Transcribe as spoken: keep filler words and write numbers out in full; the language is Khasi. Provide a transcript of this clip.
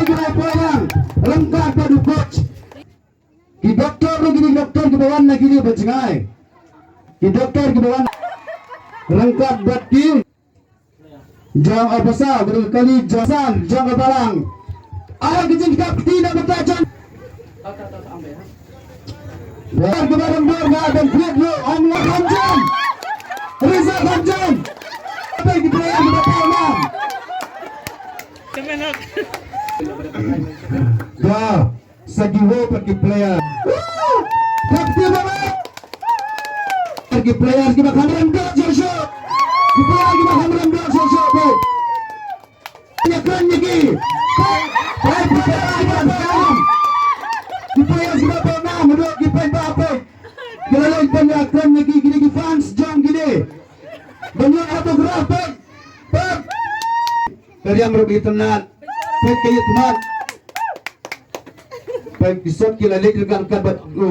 Peit ki ba poi lang. Ryngkat bad u coach. Ki doktor ruh kine ki doktor kiba wan na kine ba jngai. Ki doktor kiba wan. Ryngkat bad ki jong u basa, bad ki kali jong san, jong u balang. Ai ki jingkap kti na bynta jong. Bad kiba rem dur nga ban khuid ruh, ong la kham jam. Risa kham jam. Peit ki player kiba poi lang. Ba sa ki wo pat ki player. Pat ki ba ba. Ki player kiba kham rem dur shuh shuh. Ki player kiba kham rem dur shuh shuh. Ba. Ïa kren ïa ki. Ba, ba, ba, ba, ba. Ki player kiba ba nam, ki player ba ba. Ki la leit ban ïa kren ïa ki, kine ki fans jong kine. Ban ïa autograph, peit. Peit. Ka riam ruh ba itynnad. Peit ka ïatmat. Peit ki sot ki la leit ryngkat bad u.